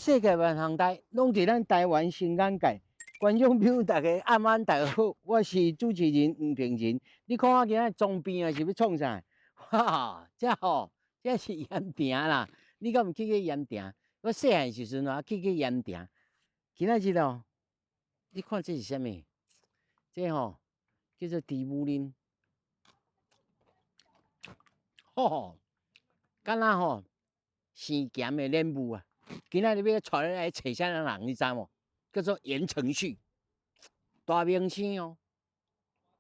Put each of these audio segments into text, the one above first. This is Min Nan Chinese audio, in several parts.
世界萬行台攏佇咱台灣新眼界。觀眾朋友大家暗安大家好，我是主持人黃平仁。你看我今仔裝扮啊，是欲創啥？哇，這吼，這是鹽埕啦！你敢有去過鹽埕？我細漢時陣啊，去過鹽埕。今仔日哦，你看這是啥物？這吼叫做豬母奶。吼，敢若吼生鹹的蓮霧啊！今仔日欲帶你來揣啥物人，你知無？叫做嚴承旭，大明星哦。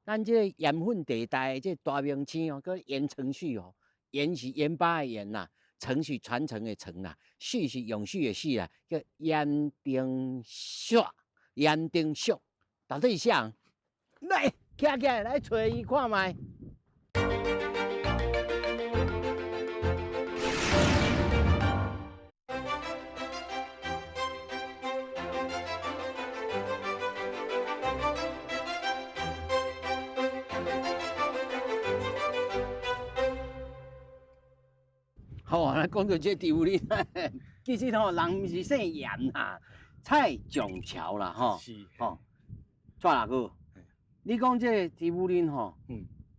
咱這個鹽分地帶的這個大明星哦，叫嚴承旭哦。鹽是鹽巴的鹽啦，承是傳承的承啦，旭是永續的續啦，叫嚴承旭，嚴承旭到底是啥人？來，徛起來來揣伊看覓。好，咱講到這地位，其實吼人毋是姓嚴啦，蔡炯橋啦，吼，是，吼，蔡大哥，你講這個豬母奶吼，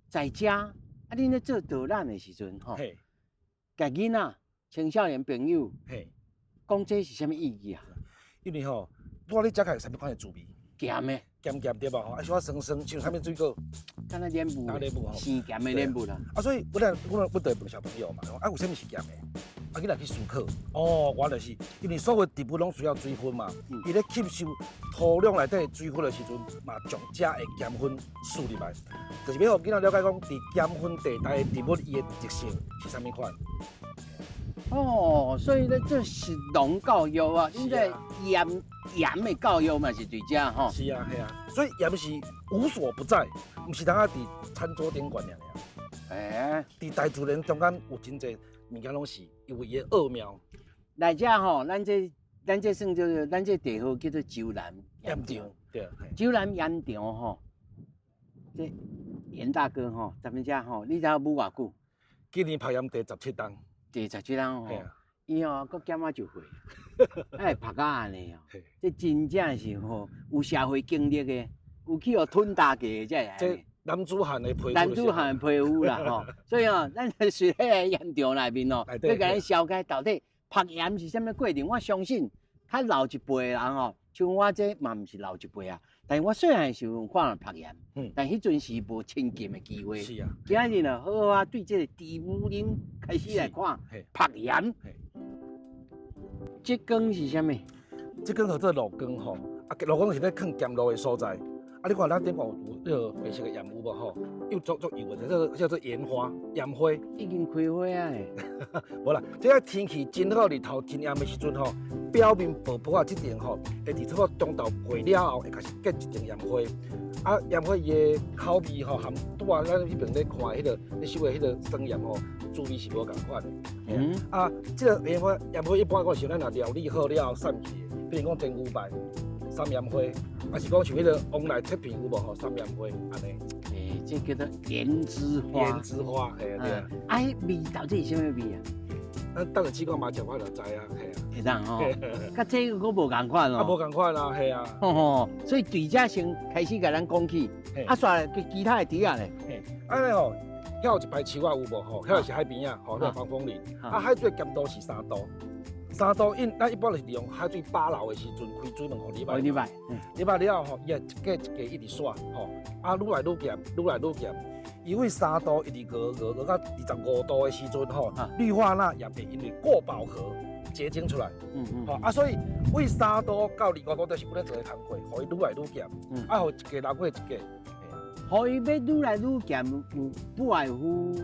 在遮啊，恁咧做導覽的時陣吼，共囡仔、青少年朋友，講這是啥物意義啊？因為吼，我咧食起來啥物款的滋味？鹹的。鹹鹹對無吼？啊，小可酸酸，像啥物水果？敢若蓮霧，蓮霧吼，生鹹的蓮霧啦。啊，所以阮阮阮就會問小朋友嘛，啊，有啥物是鹹的？啊，囡仔去思考，哦，原來是因為所有植物攏需要水分嘛，伊咧吸收土壤內底水分的時陣，嘛將遮的鹽分輸入來，就是欲予囡仔了解講，佇鹽分地帶的植物伊的特性是啥物款。哦，所以咧這食農教育啊，恁這鹽鹽的教育嘛是佇遮吼。是啊，係啊，所以鹽是無所不在，毋是單仔佇餐桌頂懸爾爾。佇大自然中間有真濟物件攏是有伊的奧妙。來遮吼，咱這算叫做咱這地號叫做洲南鹽場，對。洲南鹽場吼，這嚴大哥吼，咱們遮吼，你知影舞偌久？今年曝鹽第十七冬。第十七冬吼，伊吼閣減仔一歲，哎，曝甲按呢哦，這真正是吼有社會經歷的，有去予吞大過的才會按呢。男子漢的皮膚，男子漢的皮膚啦吼，所以哦，咱隨彼个鹽場內面哦，欲共咱紹介到底曝鹽是啥物過程。我相信較老一輩的人吼，像我這嘛毋是老一輩啊，但是我細漢時陣看人曝鹽，但彼陣時無親近的機會。今仔日呢，好好啊，對這個豬母奶開始來看曝鹽。這光是啥物？這光叫做露光吼，啊，露光是咧囥鹹露的所在。啊！你看咱頂懸有彼個白色的鹽有無吼？又足足油的，叫做鹽花、鹽花。已經開花啊！無啦，這個天氣真好，日頭真炎的時陣吼，表面薄薄仔這層吼，會佇差不多中晝過了後，會開始結一層鹽花。啊，鹽花伊的口味吼，含拄仔咱彼爿咧看彼個咧收的彼個酸鹽吼，滋味是無仝款的。啊，這個鹽花，鹽花一般講是咱若料理好了後散去的，比如講煎牛排。三鹽花，抑是講像彼個王梨切片有無吼？三鹽花按呢。欸，這叫做鹽之花。鹽之花，嘿啊對啊。啊，彼味到底是啥物味啊？咱等下試看覓食，我就知啊，嘿啊。會當吼，佮這個閣無仝款哦。啊，無仝款啊，嘿啊。吼吼，所以對這先開始共咱講起，啊，煞其他的豬仔咧。嘿，按呢吼，遐有一排樹仔有無吼？遐是海邊仔，吼，那個防風林。啊，海水鹹度是3度。3度，因咱一般就是利用海水飽流的時陣開水門，予入來。入來，入來了後吼，伊會一格一格一直刷，吼，啊，愈來愈鹹，愈來愈鹹。因為3度一直熬熬熬到25度的時陣吼，氯化鈉也會因為過飽和結晶出來。吼啊，所以為3度到25度就是阮咧做的工課，予伊愈來愈鹹。啊，予一格流過一格。予伊欲愈來愈鹹，有不外乎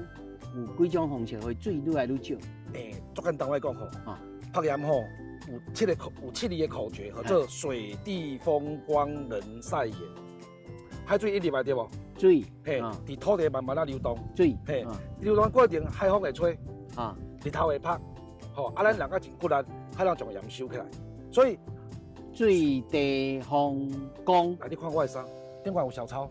有幾種方式，予水愈來愈少。欸，足簡單，我講吼。曝鹽吼有七字的口訣，叫做水地風光人曬鹽。海水一入來對無？水，嘿，佇土地慢慢仔流動。水，嘿，流動過程海風會吹，日頭會曬，吼，啊，咱人較真骨力，海浪將鹽收起來，所以水地風光。來，你看我的衫，頂懸有小抄。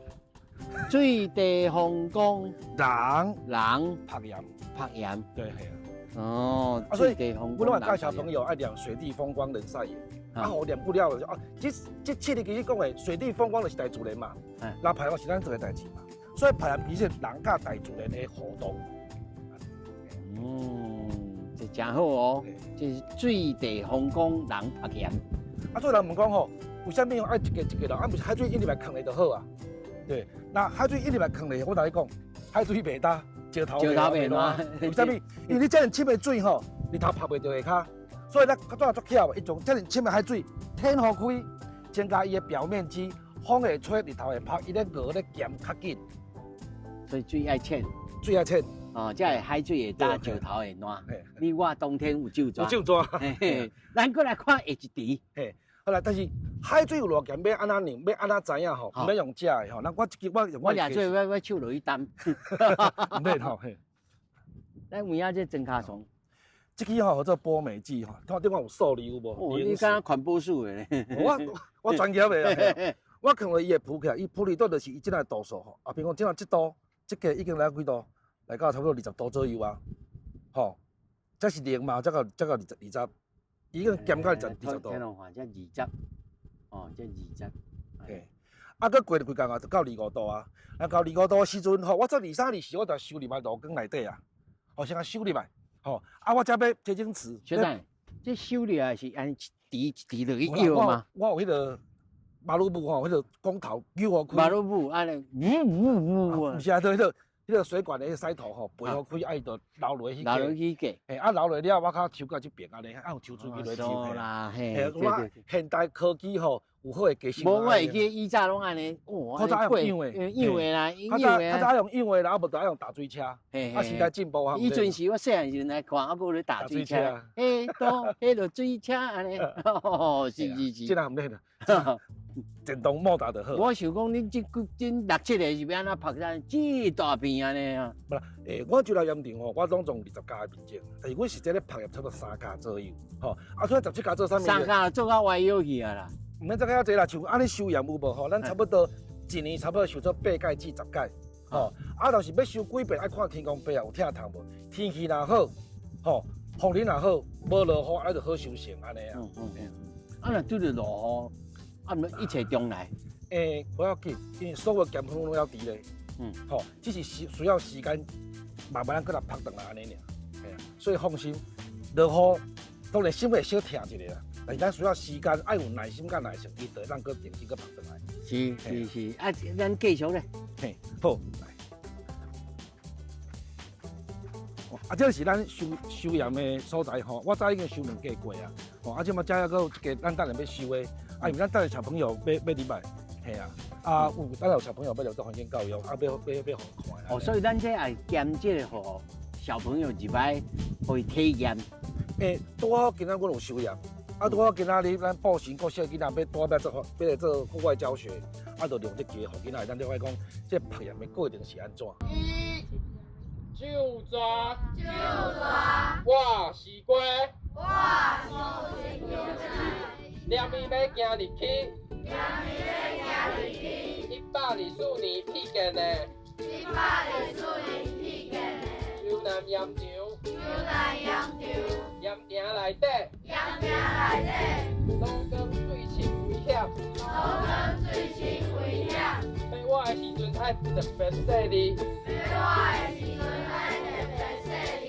水地風光，人人曝鹽，曝鹽，對，係啊。哦，啊，所以水地風阮攏光會教小朋友愛念水地風光人曬鹽，啊，予念久了就啊，這這七个其實講的水地風光就是大自然嘛，那曝鹽是咱做的代誌嘛，所以曝鹽其實人佮大自然的互動。嗯，這誠好哦，這是水地風光人曝鹽。啊，所以人問講吼，為啥物愛一个一个落？啊，毋是海水一入來囥咧就好啊。對，那海水一入來囥咧，我同你講，海水袂焦，石頭石頭袂爛。為啥物？因為你遮爾深的水吼，日頭曝袂著下跤，所以咱較早足巧的，伊將遮爾深的海水天予開，增加伊的表面積，風會吹，日頭會曝，伊咧熬咧鹹較緊。所以水愛淺。水愛淺。哦，才會海水會焦，石頭會爛。你我冬天有酒抓。有酒抓。咱閣來看下一池。嘿，好啦，但是海水有偌鹹，欲按怎量，欲按怎知影吼？毋免用食的吼。咱我這支我用我掠水，我手落去擔。毋免吼。嘿。咱有影這裝跤床。這支吼叫做波美劑吼，看頂有數字有無？哦，你敢若環保署的咧？我我專業的啦。我看到伊會浮起來，伊浮離到就是伊這個度數吼。啊，比如講這這度，這個已經來幾度？來到差不多20度左右啊。吼，這是零嘛？這個二十，已經減到20度。聽落看，這二十，哦，這二十。嘿，啊，閣過幾工啊，就到25度啊。啊，到25度的時陣吼，我這二三二四，我就收入來爐缸內底啊。吼，先共收入來，吼，啊，我才欲這種池。學長，這收入來是按一池一池落去舀嗎？我有彼個馬魯布吼，彼個光頭扭予開。馬魯布按呢，嗚嗚嗚。毋是啊，對彼個彼個水管的彼個塞頭吼，拔予開，啊伊就流落去。流落去過。嘿，啊流落了，我較抽到這邊按呢，啊有抽水機來抽。啦，嘿，我現代科技吼，有好的技術。無，我會記以前攏按呢，較早愛用養的，養的啦，養的。較早愛用養的啦，啊無就愛用打水車。啊，時代進步啊。以前時我細漢時陣來看，啊，閣咧打水車。彼都彼落水車按呢，哦，是是是。這若毋免啦，電動摩打就好。我想講，恁這幾這六七個是欲按怎曝咱這大片按呢啊？無啦，我就來鹽場吼，我攏總20甲的面積，但是阮實際咧曝鹽差不多3甲左右，吼，啊，所以17甲做啥物？ 3甲做到歪腰去啊啦。毋免做遐濟啦，像按呢收鹽有無吼？咱差不多一年差不多收做八擺至十擺，吼。啊，若是欲收幾遍，愛看天公伯啊有疼痛無？天氣若好，吼，風日若好，無落雨，啊就好收成按呢啊。啊，若拄著落雨，啊，毋一切重來。欸，無要緊，因為所有鹽分攏猶佇咧。吼，只是需要時間慢慢閣來曝轉來按呢爾。嘿啊，所以放心，落雨當然心會小疼一下啦。但是咱需要時間，愛有耐心佮耐性，伊就會當閣重新閣曝轉來。是是是，啊，咱繼續咧。嘿，好，來。啊，這是咱收收鹽的所在吼，我早已經收兩過過啊。吼，啊，這馬遮猶閣有一個咱等下欲收的，啊，因為咱等下小朋友欲欲入來，嘿啊，啊，有等下有小朋友欲來做環境教育，啊，欲欲欲予看。哦，所以咱這愛兼這個予小朋友入來，予伊體驗。欸，拄好今仔阮有收鹽。啊，拄好今仔日咱布行國小囡仔欲拄好欲做欲來做戶外教學，啊，就利用這機會，予囡仔會當了解講，這曝鹽的過程是按怎。一，酒抓，酒抓，我是瓜，我是踮伊欲行入去，踮伊欲行入去，124年闢建的，124年闢建的，洲南鹽場，洲南鹽場，鹽埕內底，鹽埕內底，老光水深危險，老光水深危險，爬我的時陣愛特別細膩，爬我的時陣愛特別細膩，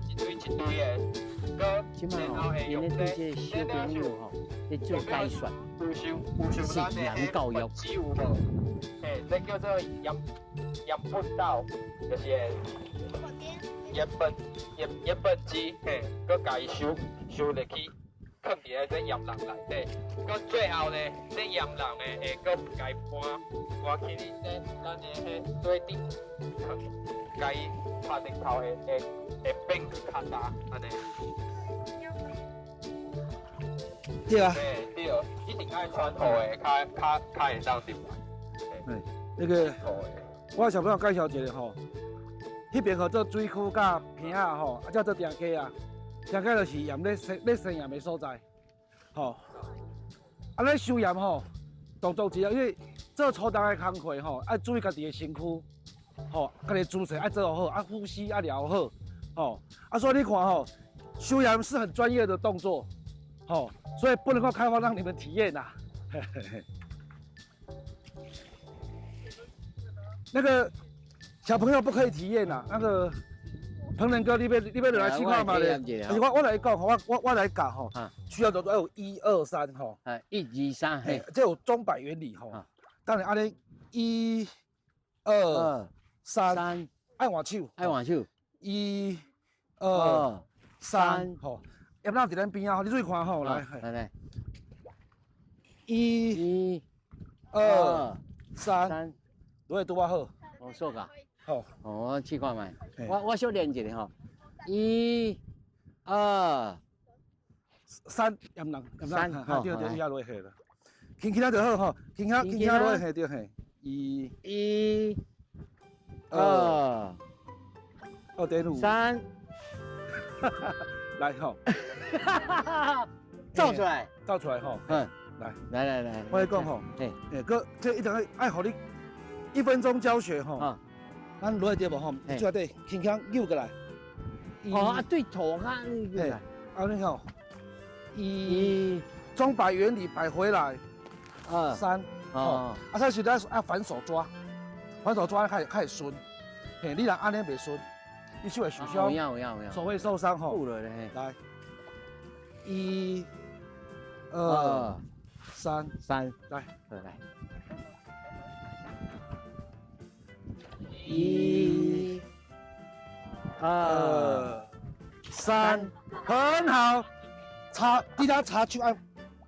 一堆一堆的。這馬吼，𪜶咧對這個小朋友吼，咧做解說，是鹽教育。嘿，這叫做鹽鹽畚斗，就是鹽畚鹽鹽畚機，嘿，閣共伊收收入去，囥佇咧這鹽籠內底。閣最後呢，這鹽籠呢會閣共伊搬搬去恁這咱的彼水頂，囥，共伊拍日頭會會會變較焦按呢。對啊。對，一定愛穿好的，較較較會當入來。對，那個我小朋友介紹一下吼，彼邊號做水區佮坪仔吼，啊，這做埕溪啊，埕溪就是鹽咧生咧生鹽的所在，吼。啊，咧收鹽吼，動作一個，因為做粗重的工課吼，愛注意家己的身軀，吼，家己姿勢愛做好，啊，呼吸愛療好，吼，啊，所以你看吼，收鹽是很專業的動作，吼，所以不能夠開放讓你們體驗吶。嘿嘿嘿。那個小朋友不可以體驗吶，那個彭仁哥，你欲落來試看覓咧？我來講，我來教吼，需要做有一二三吼，啊，一二三，嘿，這有鐘擺原理吼。當然按呢，一、二、三，愛換手，愛換手，一、二、三，吼，鹽若佇咱邊仔吼，你注意看吼，來，來來，一、二、三，落來拄仔好，哦，說噶，好，哦，我試看覓，我小練一下吼，一、二、三，鹽人，三，對對，伊遐落去啦，輕輕仔就好吼，輕輕輕輕落去對嘿，一、一、二、2.5，三，來吼，照出來，照出來吼，嗯，來，來來來，我來講吼，欸，閣這一定愛愛予你1分鐘教學吼，咱落來對無吼，最底輕輕扭過來，哦啊對頭啊，嘿，按呢吼，一，鐘擺原理擺回來，二三，哦，啊，再是咱愛反手抓，反手抓較會順，嘿，你若按呢袂順，你手會受傷，手會受傷吼。來，一、二、三，三，來，來，一、二、三，很好，插，你呾插手愛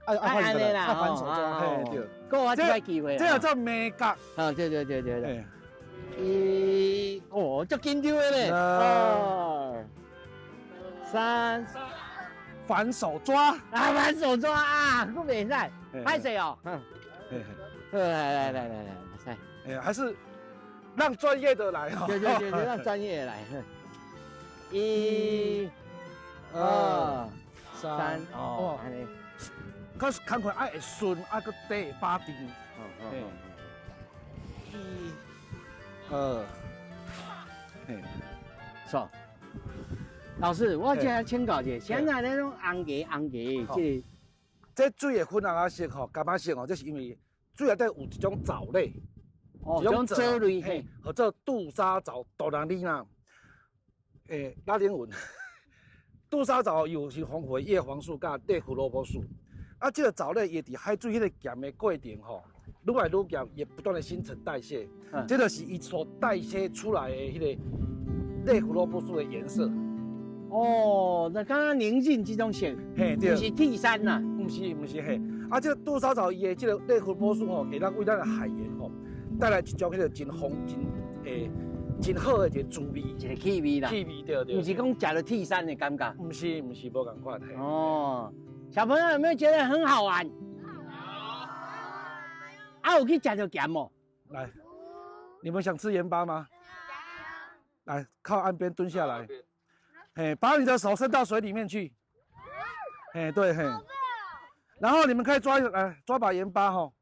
愛愛反過來，愛反手抓，嘿對。閣我這個機會，這叫做眉角。啊，對對對對對。一，哦，足緊張的咧。二、三，反手抓。啊，反手抓啊，閣袂使，歹勢哦。來來來來來，來。哎，還是讓專業的來哦。對對對對，讓專業的來。一、二、三，哦。可是工課愛會順，啊，閣底會把定。一、二，嘿，錯。老師，我這請教一下，現在那種紅芽紅芽，這個，這水的粉紅仔色吼、柑仔色吼，這是因為水內底有一種藻類，哦，一種藻類，嘿，叫做杜莎藻，多人你啦，欸，拉丁文，杜莎藻有是豐富的葉黃素佮類胡蘿蔔素。啊，這個藻類伊佇海水彼個鹹的過程吼，愈來愈鹹，伊會不斷的新陳代謝，這就是伊所代謝出來的彼個類胡蘿蔔素的顏色。哦，那剛剛寧靜這種色，嘿，對，毋是鐵杉啦，毋是毋是嘿。啊，這個杜莎藻伊的這個類胡蘿蔔素吼，會當為咱的海鹽吼帶來一種彼個真豐真欸真好的一個滋味，一個氣味啦，氣味對對。毋是講食著鐵杉的感覺，毋是毋是，無仝款嘿。哦。小朋友有沒有覺得很好玩？啊，有去食著鹹無？來，你們想吃鹽巴嗎？來，靠岸邊蹲下來，嘿，把你的手伸到水裡面去，嘿，對嘿，然後你們可以抓，來抓把鹽巴吼，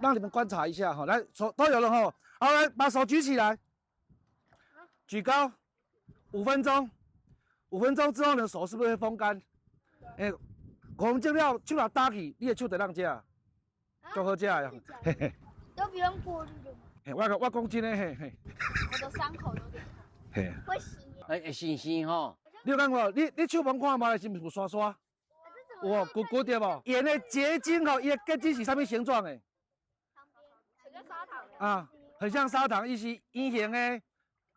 讓你們觀察一下哈，來，手都有了吼，好，來把手舉起來，舉高，五分鐘，五分鐘之後呢，手是不是會風乾？欸，5分鐘了，手若打去，你的手就當食，足好食的。嘿嘿。都不用過濾的嗎？嘿，我講真的，嘿嘿。我的傷口有點痛。嘿。會洗。欸，會生生吼。你有感覺？你手摸看覓，是毋是有沙沙？有哦，骨骨對無？鹽的結晶吼，伊的結晶是啥物形狀的？很像砂糖。啊，很像砂糖，伊是圓形的，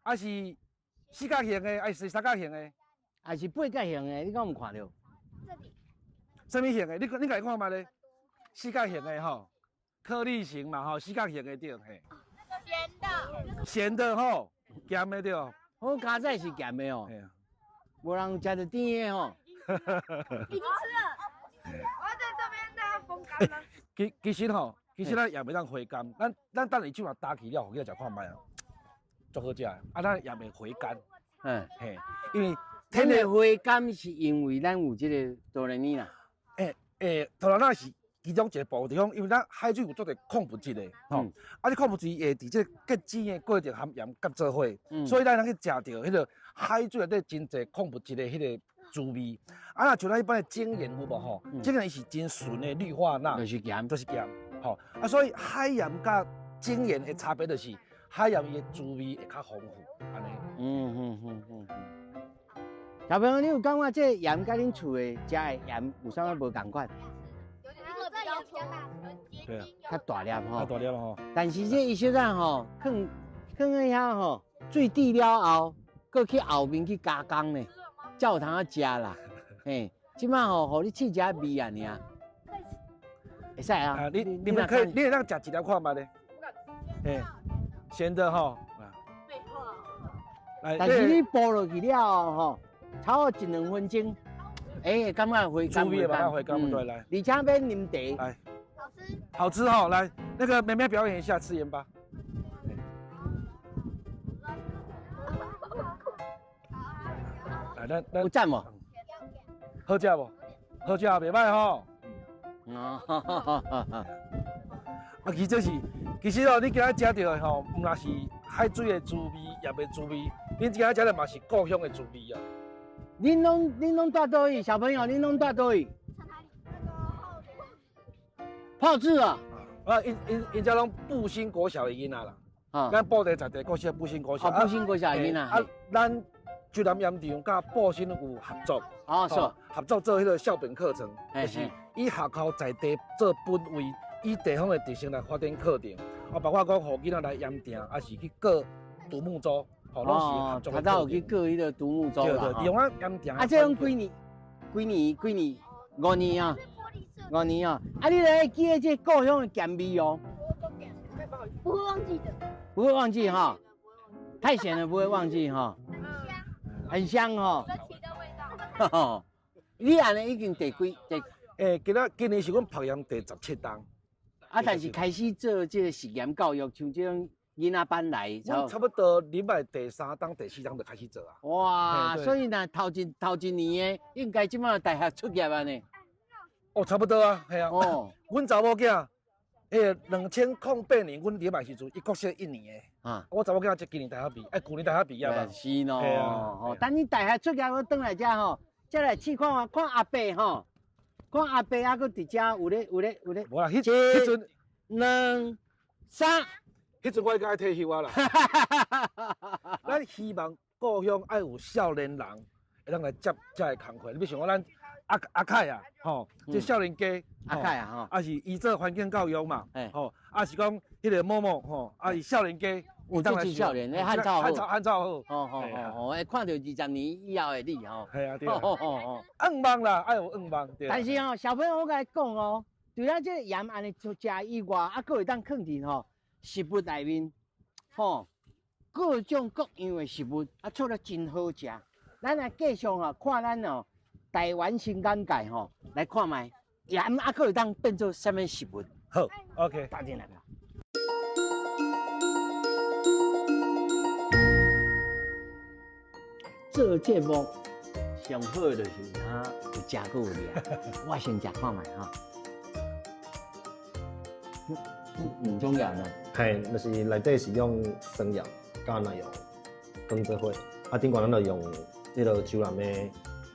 還是四角形的，還是三角形的？還是八角形的？你敢有看著？這裡。啥物形的？你家己看覓咧？四角形的吼，顆粒形嘛吼，四角形的對嘿。鹹的。鹹的吼，鹹的對。好佳哉是鹹的哦。無人有食著甜的吼。已經吃了。我要在這邊讓它風乾嗎？其實吼，其實咱也袂當回甘，咱等伊手若焦去了，予去食看覓啊，足好食的。啊，咱也袂回甘。嗯，嘿，因為天然回甘是因為咱有這個多連尼啦。欸欸，多連那是其中一个部分，就是講，因為咱海水有足濟礦物質的，吼，啊，這礦物質會佇這個結晶的過程含鹽結做伙，所以咱通去食著彼個海水內底真濟礦物質的彼個滋味。啊，若像咱一般的精鹽有無吼？精鹽伊是真純的氯化鈉，就是鹽，就是鹽，吼。啊，所以海鹽佮精鹽的差別就是海鹽伊的滋味會較豐富，按呢。小朋友，你有感覺這個鹽佮恁厝的食的鹽有啥物無仝款？對啊，較大粒吼，較大粒吼。但是這伊小仔吼，囥囥佇遐吼，水滴了後，閣去後面去加工呢，才有通仔食啦。嘿，這擺吼，予你試食味啊，爾。會使啊。啊，你們可以，你會當食一粒看覓咧？嘿，鹹的吼。來，但是你剝落去了後吼，差不多一兩分鐘，欸，感覺回甘回甘，回甘對來。而且免啉茶。來，好吃，好吃吼！來，那個妹妹表演一下吃鹽巴。來，咱咱有讚無？好食無？好食袂䆀吼。哦，啊，其實這是，其實哦，你今仔食著的吼，毋但是海水的滋味，鹽的滋味，恁今仔食的嘛是故鄉的滋味啊。恁攏蹛佗位？小朋友，恁攏蹛佗位？泡制啊！啊，𪜶𪜶𪜶遮攏埔心國小的囡仔啦。啊。咱埔地在地國小埔心國小。哦，埔心國小的囡仔。啊，咱竹南鹽場佮埔心有合作。哦，是。合作做彼個校本課程，就是以學校在地做本位，以地方的特色來發展課程。啊，包括講予囡仔來鹽埕，還是去過獨木舟，吼，攏是合作。較早有去過彼個獨木舟啦。對對，用咱鹽埕。啊，這攏幾年？幾年？幾年？五年啊！五年啊！啊，你來記得這故鄉的鹹味哦。不會忘記的。不會忘記哈，太鹹了不會忘記哈。很香哦。神奇的味道。你按呢已經第幾第？欸，今仔今年是阮讀鹽第17冬。啊，但是開始做這個實驗教育，像這種囡仔班來，阮差不多入來第三冬、第四冬就開始做啊。哇，所以若頭一年的，應該這擺大學出業啊呢。哦，差不多啊，係啊。哦，阮查某囝，彼個2008年，阮入來時陣，伊國小一年的。啊。我查某囝這今年大學畢，欸，舊年大學畢業啊。是喏。哦，等你大學出業，我轉來遮吼，再來試看看，看阿伯吼，看阿伯猶閣佇遮有咧有咧有咧。無啦，彼陣兩三，彼陣我已經愛退休啊啦。咱希望故鄉愛有少年人會當來接這个工課。你比如像講咱阿阿凱啊，吼，這少年家，阿凱啊，吼，啊是伊做環境教育嘛，吼，啊是講彼個某某，吼，啊是少年家，有這真少年，咧漢草好，漢草好，吼吼吼吼，會看著20年以後的你吼，係啊對啊，願望啦，愛有願望，對。但是吼，小朋友我共你講哦，除了這個鹽按呢食以外，啊，閣會當囥佇吼食物內面，吼，各種各樣的食物，啊，做了真好食。咱來繼續吼，看咱哦台灣新眼界吼，來看覓鹽啊，閣會當變做啥物食物？好，OK，打進來啦。做節目上好就是哈有食閣有掠，我先食看覓哈。兩種鹽啊？嘿，就是內底是用酸鹽佮奶油捲做伙，啊，頂懸咱就用這個竹籃的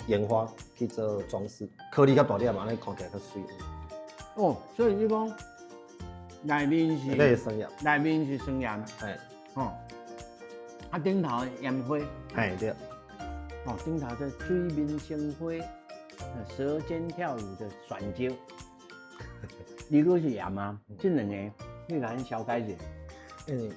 鹽花去做裝飾，顆粒較大粒嘛，按呢看起來較媠。哦，所以你講內面是內底是酸鹽，內面是酸鹽，嘿，哦，啊頂頭鹽花，嘿對。哦，頂頭這水面生花，舌尖跳舞的選椒，你閣是鹽嗎？這兩个你共咱小解一下。嗯，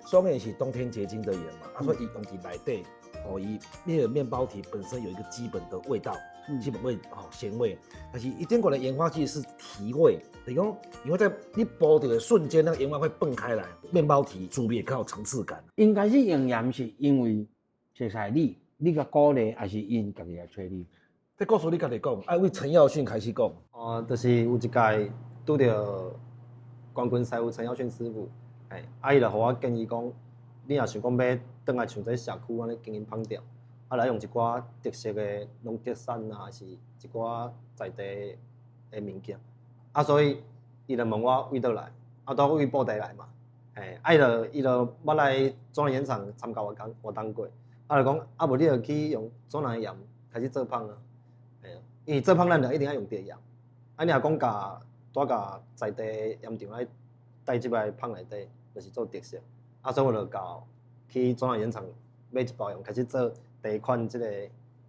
雙鹽是冬天結晶的鹽嘛，啊，所以伊用佇內底，哦，伊那個麵包體本身有一個基本的味道，基本味哦鹹味，但是伊頂懸的鹽花其實是提味，等於講，因為在你剝掉的瞬間，那個鹽花會迸開來，麵包體滋味較有層次感。應該是用鹽是因為熟似你，你共鼓勵，還是𪜶家己來揣你？這故事你家己講，愛為陳耀訓開始講。哦，就是有一屆拄著冠軍師傅陳耀訓師傅，欸，啊，伊就予我建議講，你若想講欲轉來像這社區按呢經營芳店，啊，來用一寡特色的農特產啊，還是一寡在地的物件，啊，所以伊就問我為佗來，啊，拄好為布袋來嘛，嘿，啊，伊就捌來左營鹽場參加活動過，啊，就講啊，無你就去用左營的鹽開始做麭啊，嘿啊，因為做麭咱就一定愛用著鹽，啊，你若講共拄共在地鹽場來帶這擺麭內底，就是做特色，啊，所以我就到去左營鹽場買一包鹽，開始做第一款這個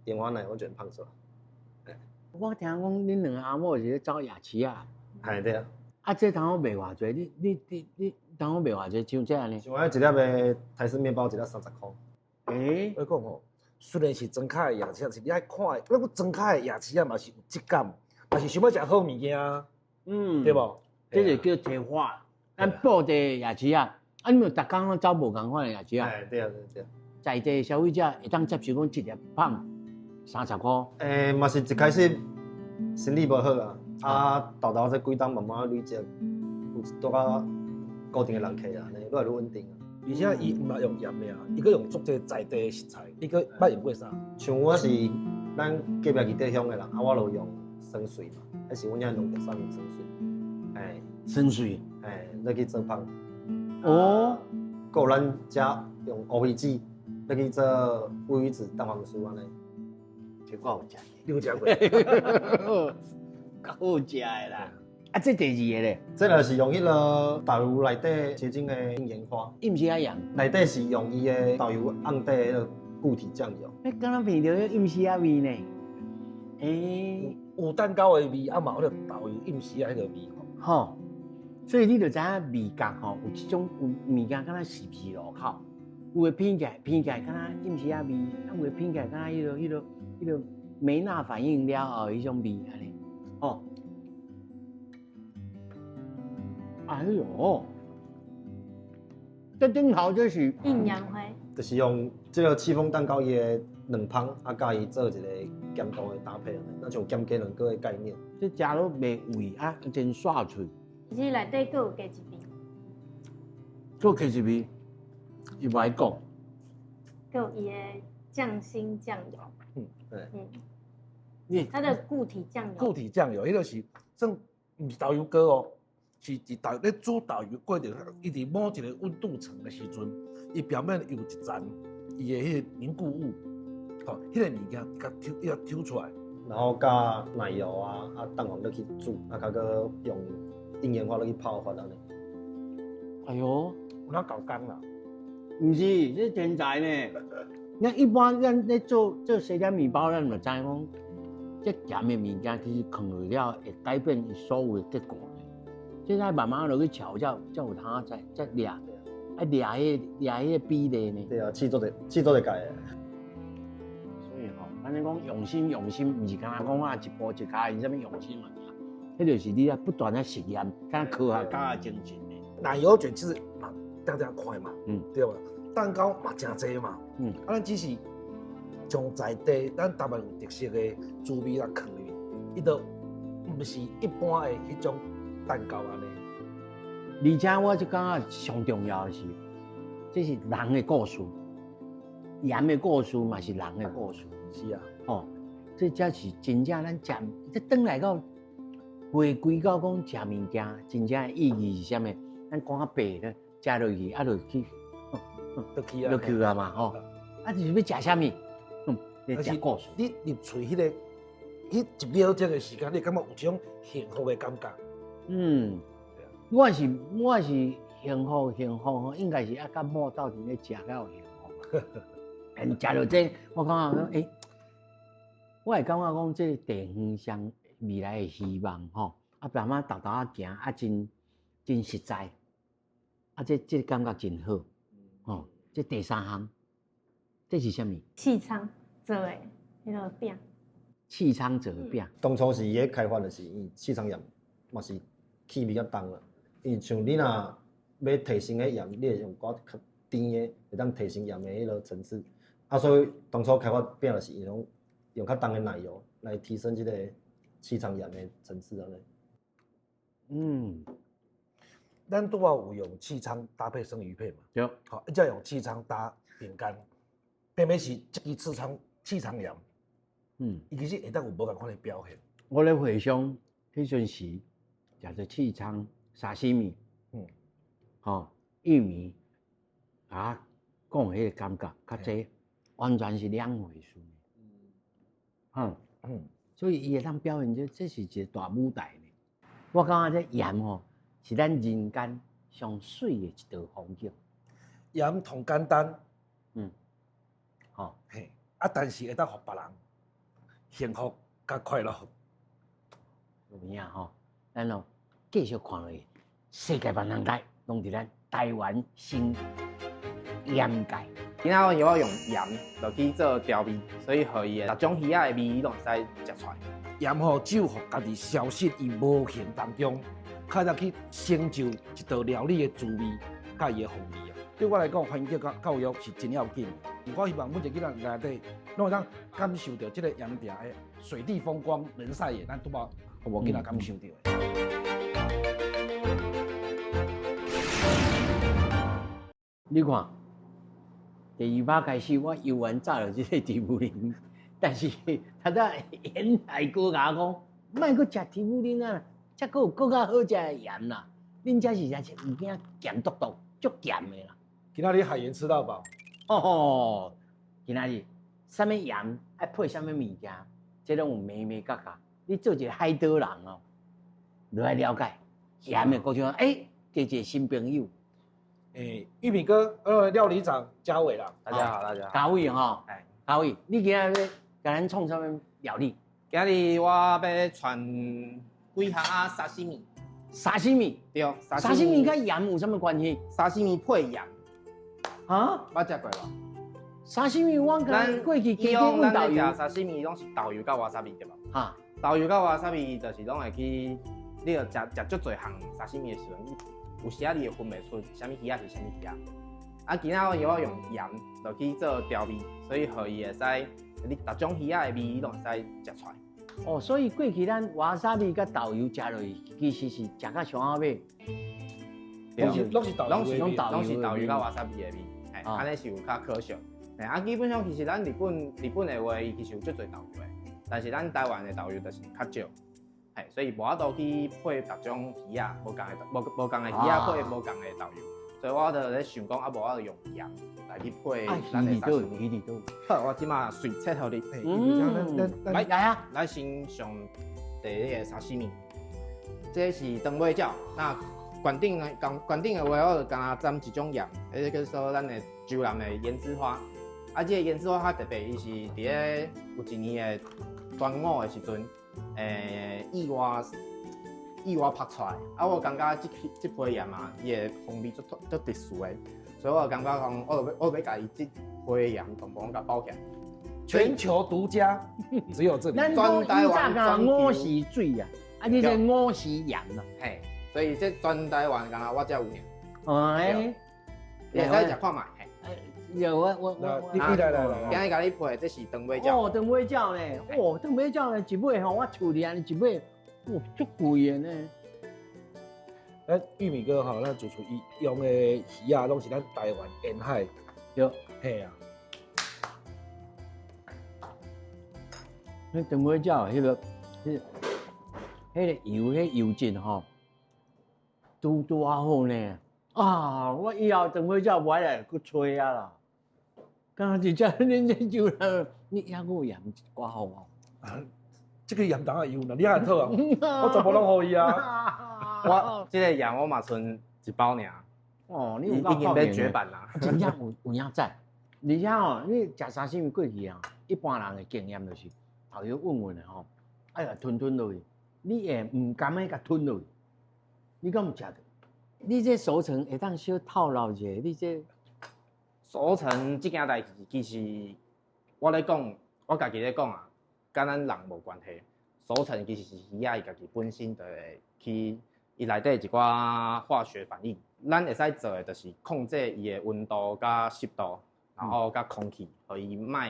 鹽花奶油捲麭出來。我聽講恁兩个阿某是咧走夜市仔。係對啊。啊，這通好賣偌濟？你通好賣偌濟？像這按呢？像我一粒的台式麵包，一粒30箍。欸，我講吼，雖然是莊跤的夜市，但是你愛看的，咱講莊跤的夜市仔嘛是有質感，嘛是想欲食好物件，對無？這就叫提花。咱布袋夜市仔，啊，你們逐工攏走無仝款的夜市仔。哎，對啊，對對。在地消費者會當接受講一粒麭30箍。欸，嘛是一開始生意無好啊，啊，沓沓這幾冬慢慢累積，有拄較固定的人客啊，按呢愈來愈穩定啊。而且伊毋但用鹽的啊，伊閣用足濟在地的食材，你閣捌用過啥？像我是咱隔壁義德鄉的人，啊，我就用酸水嘛，彼是阮遐農特產的酸水，欸，酸水，欸，落去做麭。哦，閣有咱遮用烏魚子落去做烏魚子蛋黃酥按呢。這我有食過。你有食過？夠好食的啦。啊，這第二個咧？這就是用彼个豆油內底結晶的鹽花。伊毋是愛鹽？內底是用伊的豆油甕底彼个固體醬油。欸，敢若聞著彼蔭絲仔味呢？欸，有蛋糕的味，啊嘛有彼个豆油蔭絲仔彼個味。吼，所以你就知影味覺吼，有這種有物件敢若十字路口，有的品起來品起來敢若蔭絲仔味，啊有的品起來敢若彼个梅納反應了後彼種味按呢，吼。哎喲，這頂頭這是印洋花，就是用這个戚風蛋糕伊的軟香，啊，佮伊做一个鹹度的搭配，那像鹹雞卵糕的概念。這食落袂味啊，真煞喙。其實內底閣有加一味。閣加一味，伊無愛講。閣有伊的匠心醬油。對。你它的固體醬油。固體醬油，彼個是算毋是豆油膏哦。是佇豆咧煮豆油過程，伊佇某一個溫度層的時陣，伊表面有一層伊的彼個凝固物，吼，彼個物件共抽，伊共抽出來，然後佮奶油啊啊蛋黃落去煮，啊較閣用蔭鹽花落去泡發按呢。哎喲，有哪搞工啦？毋是，這天才呢。咱一般咱咧做做西點麵包，咱就知講，這鹹的物件其實囥落了會改變伊所有的結果。這愛慢慢落去炒，才有通再掠，愛掠彼个比例呢。對啊，試做者試做者改的。所以吼，咱咧講用心用心，毋是干焦講啊一步一跤印啥物用心嘛。彼就是你啊不斷咧實驗，敢若科學家的精神呢。奶油捲其實嘛，定定看嘛，對吧？蛋糕嘛誠濟嘛，啊，咱只是將在地咱台灣有特色的滋味來囥入去，伊就毋是一般的彼種蛋糕按呢。而且我就感覺上重要的是，這是人的故事，鹽的故事嘛是人的故事。是啊，哦，這才是真正咱食，這轉來到回歸到講食物件，真正的意義是啥物？咱講較白咧，食落去啊，就去，落去啊，落去啊嘛，吼，啊，就是欲食啥物？嗯，食故事。你入喙彼个，彼一秒鐘的時間，你會感覺有這種幸福的感覺。嗯，我是幸福幸福吼，應該是啊，佮某鬥陣咧食才有幸福。但食著這，我感覺講，欸，我會感覺講，這個地方上未來的希望吼，啊，慢慢沓沓仔行，啊，真真實在，啊，這感覺真好，吼，這第三項，這是啥物？刺蔥做的彼个餅。刺蔥做的餅。當初是伊咧開發的是，伊刺蔥鹽嘛是氣味較重啦。因為像你若欲提升彼鹽，你會用寡較甜的，會當提升鹽的彼个層次。啊，所以當初開發餅就是用較重的奶油來提升這個刺蔥鹽的層次按呢。咱拄仔有用刺蔥搭配生魚片嘛？對。好，一只用刺蔥搭餅乾，偏偏是這支刺蔥鹽。伊其實會當有無仝款的表現。我咧回想彼陣時，食著刺鯧、沙西米，吼，玉米，啊，講的彼個感覺，佮這完全是兩回事。所以伊會當表現這，這是一個大舞台呢。我感覺這鹽吼，是咱人間上媠的一道風景。鹽同簡單，嘿，啊，但是會當予別人幸福佮快樂。有影吼，咱哦繼續看落去，世界萬人台攏佇咱台灣新鹽界。今仔日我用鹽落去做調味，所以予伊的逐種魚仔的味攏會使食出來。鹽吼，只有予家己消失於無形當中，較會去成就一道料理的滋味，佮伊的風味啊。對我來講，環境佮教育是真要緊。我希望每一個囡仔內底，攏會當感受著這個鹽埕的水地風光、人曬的，咱拄好予某囡仔感受著的。你看，第二擺開始，我猶原炸著這個甜不奶，但是他在沿海哥共我講，莫閣食甜不奶啊，這閣有閣較好食的鹽啦。恁這是食有影鹹篤篤，足鹹的啦。今仔日海鹽吃到飽。哦，今仔日啥物鹽愛配啥物物件，這攏有眉眉角角。你做一個海島人哦，就愛了解鹽的過程。欸，加一個新朋友。欸，玉米哥，料理長嘉偉啦。大家好，大家好。嘉偉吼，嘉偉，你今日欲共咱創啥物料理？今日我欲傳幾項啊，沙西米。沙西米？對，沙西米佮鹽有啥物關係？沙西米配鹽。啊？捌食過無？沙西米我咱過去加減阮豆油。沙西米攏是豆油佮わさび對無？哈。豆油佮わさび就是攏會去，你著食食足濟項沙西米的時陣，有時仔你會分袂出啥物魚仔是啥物魚仔。啊，今仔我用鹽落去做調味，所以予伊會使，你逐種魚仔的味攏會使食出來。哦，所以過去咱わさび佮豆油食落去，其實是食甲上好味。攏是攏是豆油的味，攏是豆油佮わさび的味，嘿，按呢是有較可惜。嘿，啊，基本上其實咱日本日本的話，伊其實有足濟豆油的，但是咱台灣的豆油就是較少，嘿，所以無法度去配逐種魚仔，無仝的無無仝的魚仔配無仝的豆油，所以我就咧想講，啊，無我就用鹽來去配咱的沙西米。好，我這馬隨切予你。來來啊，來先上第一个沙西米，這是長尾鳥，那罐頂的罐頂的話，我就敢若沾一種鹽，彼個叫做咱的洲南的鹽之花。啊，這個鹽之花較特別，伊是佇咧有一年的端午的時陣，意外意外曝出來。啊，我感覺這批鹽啊，伊的風味足足特殊的，所以我就感覺講，我就欲共伊這批鹽全部攏共包起來。全球獨家，只有這裡。咱講以前講五時水啊，啊，你這五時鹽啊。嘿，所以這全台灣敢若我才有爾。哎，會使食看覓。有我我我，你來來來，今日共你配這是長尾鳥。哦，長尾鳥呢？哦，長尾鳥呢？一尾吼，我厝裡按呢一尾，哇，足貴的呢。咱玉米哥吼，咱主廚伊用的魚仔攏是咱台灣沿海。對。嘿啊。那長尾鳥彼個、彼個、彼個油、彼油脂吼，拄拄仔好呢。啊！我以後長尾鳥無愛來閣揣啊啦。敢若是這恁這就啦，你抑閣有鹽一寡予我？啊，這個鹽當然有啦，你還討啊？我全部攏予伊啊。我這個鹽我嘛賰一包爾。哦，你有已經欲絕版啦。真正有有影讚，而且吼，你食沙西米過去啊，一般人的經驗就是頭油穩穩的吼，哎呀吞吞落去，你會毋甘欲共吞落去，你敢有食著？你這熟成會當小透露一下，你這熟成這件代誌，其實我咧講，我家己咧講啊，佮咱人無關係。熟成其實是魚仔伊家己本身就會去，伊內底一寡化學反應。咱會使做的就是控制伊的溫度佮濕度，然後佮空氣，予伊莫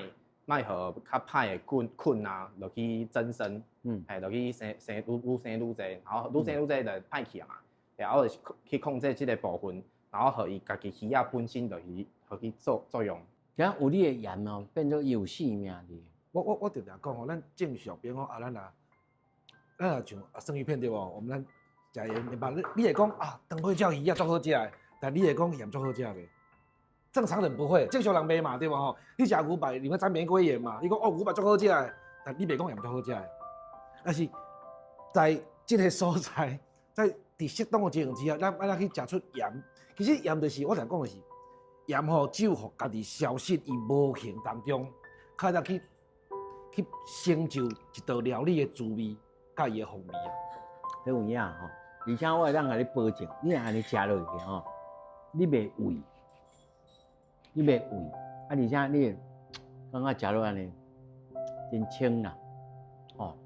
莫予較歹的菌菌啊落去增生，嘿，落去生生愈愈生愈濟，然後愈生愈濟就歹去啊嘛。然後就是去控制這個部分，然後予伊家己魚仔本身就去，予去做作用。這有你的鹽哦，變做有性命的。我定定講吼，咱正常，比如講啊，咱若像啊生魚片對無？我們咱食鹽明白？你會講啊，長尾釣魚仔足好食的，但你會講鹽足好食袂？正常人不會，正常人袂嘛，對無吼？你食牛排，你欲沾玫瑰鹽嘛？你講哦，牛排足好食的，但你袂講鹽足好食的。但是在這个所在，在佇適當的情況之下，咱按怎去食出鹽？其實鹽就是我常講的是鹽吼，只有予家己消失於無形當中，較會去成就一道料理的滋味，佮伊的風味啊。彼有影吼，而且我會當共你保證，你若按呢食落去吼，你袂胃，你袂胃，啊，而且你會感覺食落按呢真清啦，吼，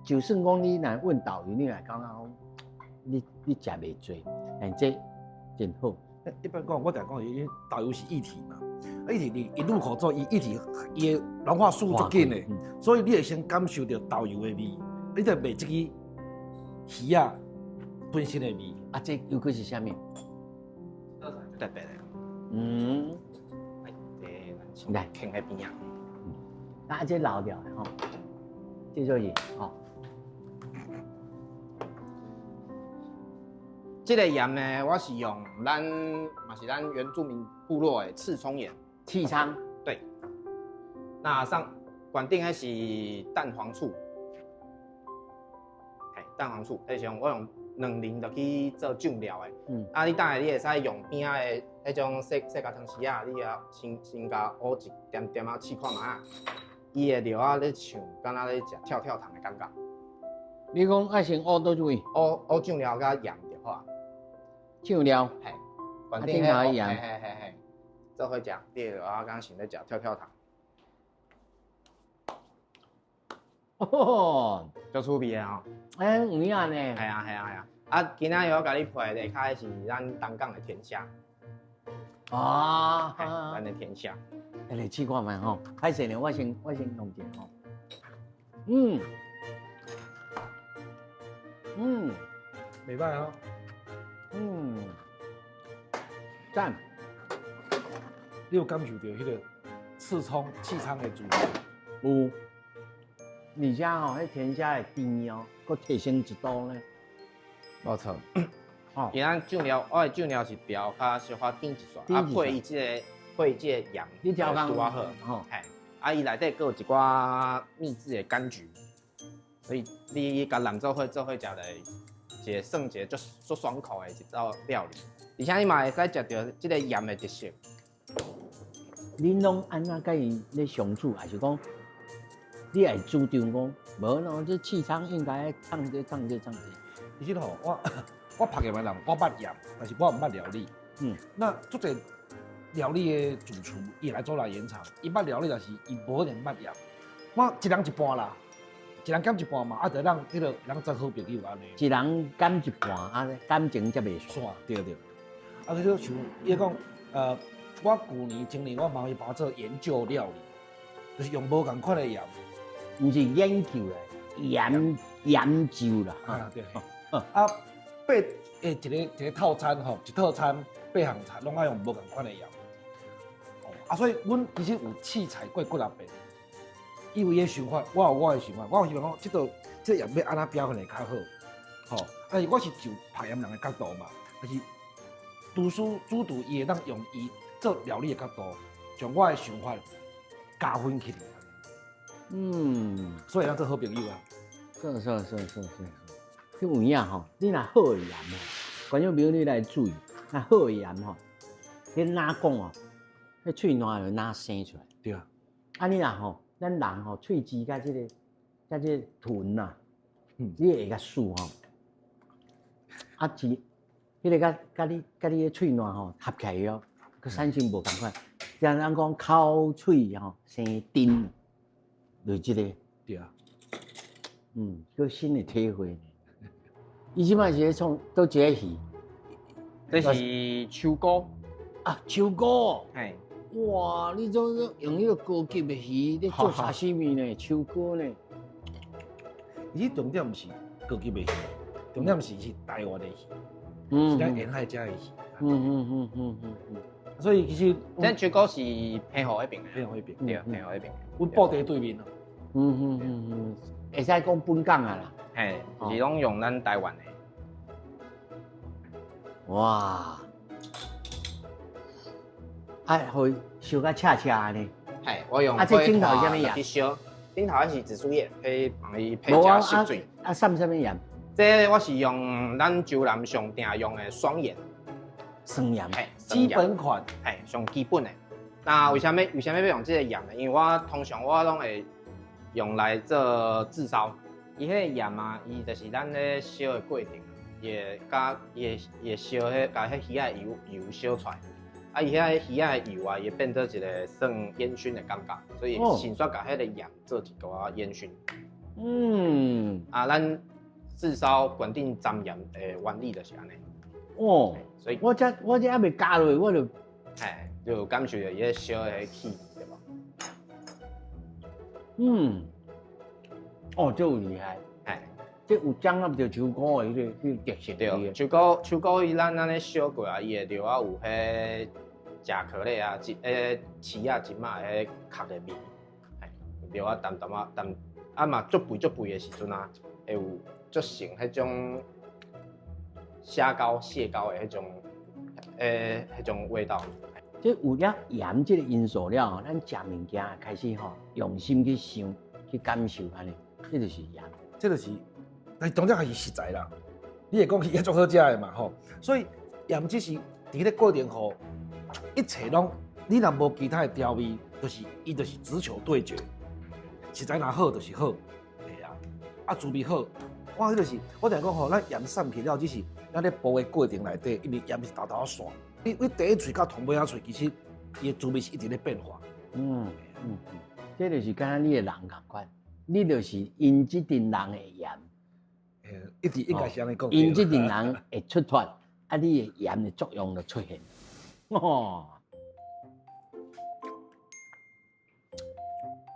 就算講你若問導遊，你若感覺講你食袂濟，但這真好。一般講，我定講，因為豆油是液體嘛，液體你一入口之後，伊液體伊的融化速度足緊的，所以你會先感受著豆油的味，你就袂這支魚仔本身的味。啊，這又閣是啥物？特別的。來，囥喺邊仔。啊，這老掉的吼，這就是吼。這个鹽呢，我是用咱嘛是咱原住民部落的刺蔥鹽。刺蔥。對。那上管頂彼是蛋黃醋。嘿，蛋黃醋，彼時陣我用兩磷落去做醬料的。啊，你等下你會使用邊仔的彼種細細個湯匙仔，你啊先共烏一點點仔試看覓仔，伊會落仔咧像敢若咧食跳跳糖的感覺。你講愛先烏佗位？烏烏醬料佮鹽就好啊。醬料，嘿，反正嘿嘿嘿嘿，做伙食，你會落仔敢像咧食跳跳糖。哦，足趣味的吼。欸，有影呢。系啊系啊系啊！啊，今仔日我共你配的下跤是咱東港的甜蝦。啊，咱的甜蝦。來試看覓吼，歹勢呢，我先弄一下吼。袂歹吼。讚。你有感受著彼个刺蔥、刺蔥的滋味？有。而且吼，彼甜蝦的甜哦，閣提升一度呢。無錯。哦。伊咱醬料，我的醬料是調較小可甜一撮，啊配伊這个配伊這个鹽，你調工拄仔好。吼。嘿，啊伊內底閣有一寡秘製的柑橘，所以你共攬做伙做伙食咧，一个算一个足足爽口的一道料理。而且你嘛會使食著這个鹽的特色。恁攏按怎佮伊咧相處，還是講你會主張講，無喏，這刺蔥應該創這創這創這。其實吼，我拍鹽的人，我捌鹽，但是我毋捌料理。那足濟料理的主廚，伊來做來鹽場，伊捌料理，但是伊無一定捌鹽。我一人一半啦，一人減一半嘛，啊，就讓彼个人做好朋友按呢。一人減一半，啊，感情才袂散。對對。啊，佢就像伊講，我舊年、前年我嘛去幫做研究料理，就是用無仝款的鹽。毋是研究啦，研究啦。啊對。啊，八一个一个套餐吼，一套餐八項菜攏愛用無仝款的鹽。哦，啊，所以阮其實有試菜過幾若遍。伊有伊的想法，我有我的想法。我希望講，這道這鹽欲按怎表現會較好，吼。但是我是就拍鹽人的角度嘛，但是廚師主廚伊會當用伊做料理的角度，將我的想法加分起來。所以咱做好朋友啊。是是是是是。彼有影吼，你若好的鹽吼，觀眾朋友你來注意，若好的鹽吼，你哪講哦，彼喙瀾就哪生出來。對啊。啊，你若吼，咱人吼，喙齒佮這个佮這个唇啊，你會共欶吼，啊，是，彼个佮你的喙瀾吼合起來哦，閣產生無仝款。像人講口喙吼生釘，就是這个。對啊。閣新的體會。伊這擺是咧創佗一个魚？這是秋菇。啊，秋菇。嘿。哇，你這用彼个高級的魚咧做沙西米呢？秋菇呢？其實重點毋是高級的魚，重點是台灣的魚，是咱沿海遮的魚。所以其實，這秋菇是澎湖彼邊的，澎湖彼邊，對，澎湖彼邊。阮布袋對面咯。會使講本港啊啦。嘿，就是攏用咱台灣的。哇！啊，予燒甲赤赤按呢。嘿，我用啊，這頂頭是啥物鹽？去燒，頂頭還是紫蘇葉，可以幫伊配加濕水。啊，捎啥物鹽？這我是用咱洲南上定用的雙鹽。雙鹽，嘿，基本款，嘿，上基本的。那為啥物為啥物欲用這个鹽呢？因為我通常我攏會用來做炙燒。伊彼个鹽啊，伊就是咱咧燒的過程，伊會佮伊會伊會燒彼共彼魚仔的油油燒出來。啊，伊遐魚仔的油啊，伊會變做一个算煙燻的感覺，所以先煞共彼个鹽做一寡煙燻。啊，咱炙燒穩定沾鹽的原理就是按呢。哦，所以我這猶未加落，我就，嘿，就有感受著伊咧燒的氣，對無？哦，這有厲害，嘿，這有掌握著秋菇的彼个特性。對，秋菇伊咱按呢燒過啊，伊會著啊有彼甲殼類啊，翅仔、蟳仔彼殼的味，嘿，著啊淡淡仔淡，啊嘛足肥足肥的時陣啊，會有足成彼種蝦膏、蟹膏的彼種味道。這有了鹽這个因素了後，咱食物件開始吼用心去想、去感受按呢，這就是鹽。這就是，但是重點還是食材啦。你會講伊足好食的嘛吼，所以鹽只是佇彼个過程吼，一切攏你若無其他的調味，就是伊就是直球對決。食材若好就是好，嘿啊，啊滋味好。我彼就是我定講吼，咱鹽散去了，只是咱咧煲的過程內底，因為鹽是沓沓仔散。你對第一喙到頭尾仔喙，其實伊的滋味是一直咧變化。這就是敢若你的人仝款，你就是𪜶這陣人的鹽。一直應該是按呢講。𪜶這陣人會出脫，啊，你的鹽的作用就出現。哦，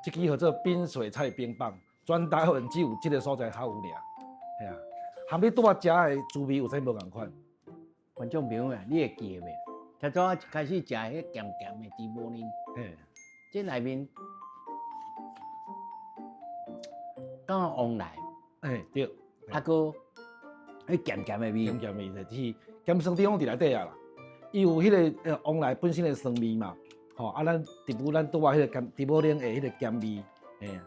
這支號做冰水菜冰棒，全台灣只有這个所在較有爾。嘿啊，含你拄仔食的滋味有啥無仝款？觀眾朋友啊，你會記得袂？頭拄仔一開始食彼鹹鹹的豬母奶，這內面敢有旺來？嘿，對。啊，閣彼鹹鹹的味，鹹鹹味就是鹹酸甜攏佇內底啊啦。伊有彼个旺來本身的酸味嘛，吼啊，咱豬母咱拄仔彼个鹹豬母奶的彼个鹹味，嘿啊，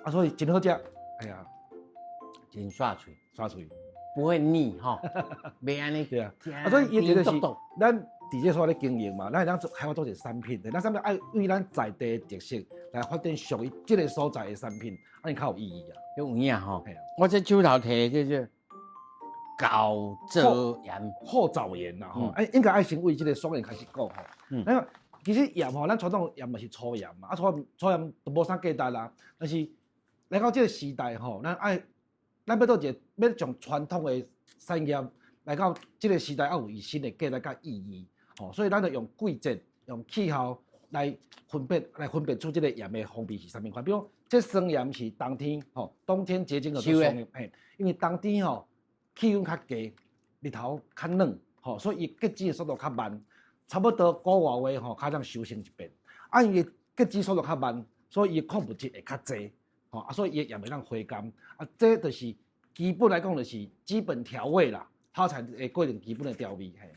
啊，所以真好食，嘿啊，真煞喙，煞喙，不會膩吼，袂按呢。對啊，啊，所以伊就是咱佇這所咧經營嘛，咱會當做開發做一個產品，咱產品愛為咱在地的特色來發展屬於這个所在的產品，按呢較有意義啊。有影吼，我這手頭提的這是厚藻鹽，厚藻鹽啦吼，哎，應該愛先為這个雙鹽開始講吼。那其實鹽吼，咱傳統鹽嘛是粗鹽嘛，啊粗鹽都無啥價值啦。但是來到這个時代吼，咱愛咱欲做一个欲從傳統的產業來到這个時代，猶有伊新的價值佮意義吼，所以咱就用季節、用氣候來分別，來分別出這个鹽的風味是啥物款。比如講，這酸鹽是冬天吼，冬天結晶的酸鹽，嘿，因為冬天吼氣溫較低，日頭較暖，吼，所以伊結晶的速度較慢，差不多五外月吼，較當收成一遍。啊，因為結晶速度較慢，所以伊的礦物質會較濟，吼，啊，所以伊的鹽會當回甘。啊，這就是基本來講就是基本調味啦，泡菜的過程基本的調味。嘿，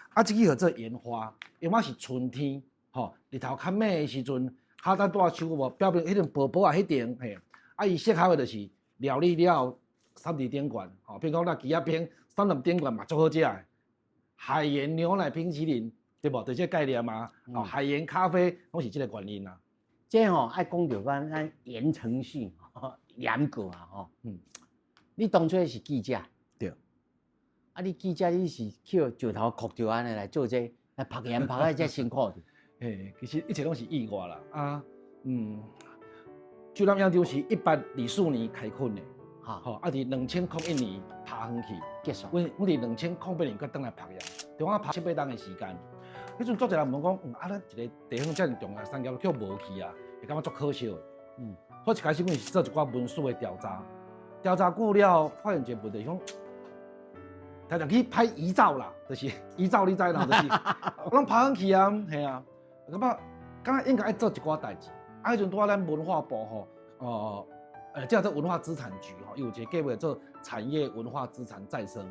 啊，這支叫做鹽花，鹽花是春天，吼，日頭較猛的時陣，較咱拄仔手無表面彼種薄薄仔彼層，嘿，啊，伊適合的就是料理了後，送佇頂懸，吼，比如講咱枝仔冰送佇頂懸嘛足好食的，海鹽牛奶冰淇淋，對無？就這個概念嘛，哦，海鹽咖啡攏是這個原因啦。這吼愛講著講咱鹽埕市嚴格啊吼，你當初是記者，對，啊，你記者你是去予石頭箍著按呢來做這個，來曝鹽曝甲遮辛苦。嘿，其實一切攏是意外啦，啊，洲南養殖是124年開墾的，吼，啊，佇2001年拍遠去結束。阮佇2008年閣轉來曝鹽，對我曝七八冬的時間。彼陣足濟人問講，啊，咱一個地方遮爾重要產業叫無去啊，會感覺足可惜的。所以一開始阮是做一寡文書的調查，調查久了，發現一個問題，講，常常去拍遺照啦，就是遺照你知啦，就是攏拍遠去啊，嘿啊，感覺敢若應該愛做一寡代誌。啊，彼陣拄仔咱文化部吼，叫做文化資產局吼，伊有一個計劃做產業文化資產再生。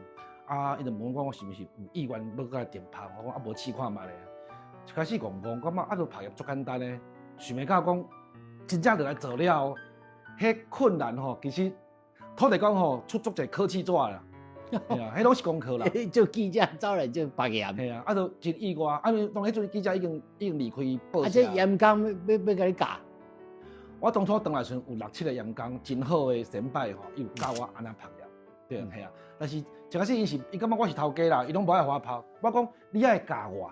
啊，伊就問我講我是毋是有意願欲共伊訂拍，我講啊無試看覓咧。一開始戇戇，感覺啊，就拍業足簡單咧，想袂到講真正落來做了後，彼困難吼，其實坦白講吼，出足濟考試紙啦，嘿啊，彼攏是功課啦。做記者走來做曝鹽。嘿啊，啊，就真意外，啊，因為當彼陣記者已經離開報啊，社。這鹽工欲共你教？我當初轉來時陣有六七個鹽工，真好的先輩吼，伊有教我按怎曝鹽，對，嘿啊。但是一開始伊是伊感覺我是頭家啦，伊攏無愛予我曝。我講你愛教我，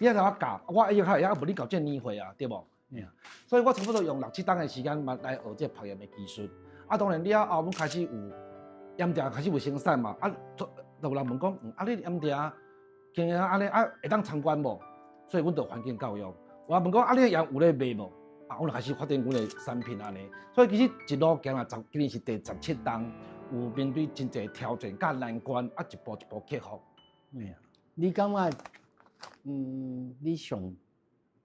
你愛共我教，我會較會曉，無你到這年歲啊，對無？嘿啊，所以我差不多用六七冬的時間嘛來學這個曝鹽的技術。啊，當然了後，阮開始有鹽埕開始有生產嘛，啊，就有人問講，啊，你鹽埕經營按呢啊，會當參觀無？所以阮就環境教育。有人問講，啊，你的鹽有咧賣無？啊，阮就開始發展阮的產品按呢。所以其實一路行來十，今年是第17冬，有面對真濟挑戰佮難關，啊，一步一步克服。你感覺，你上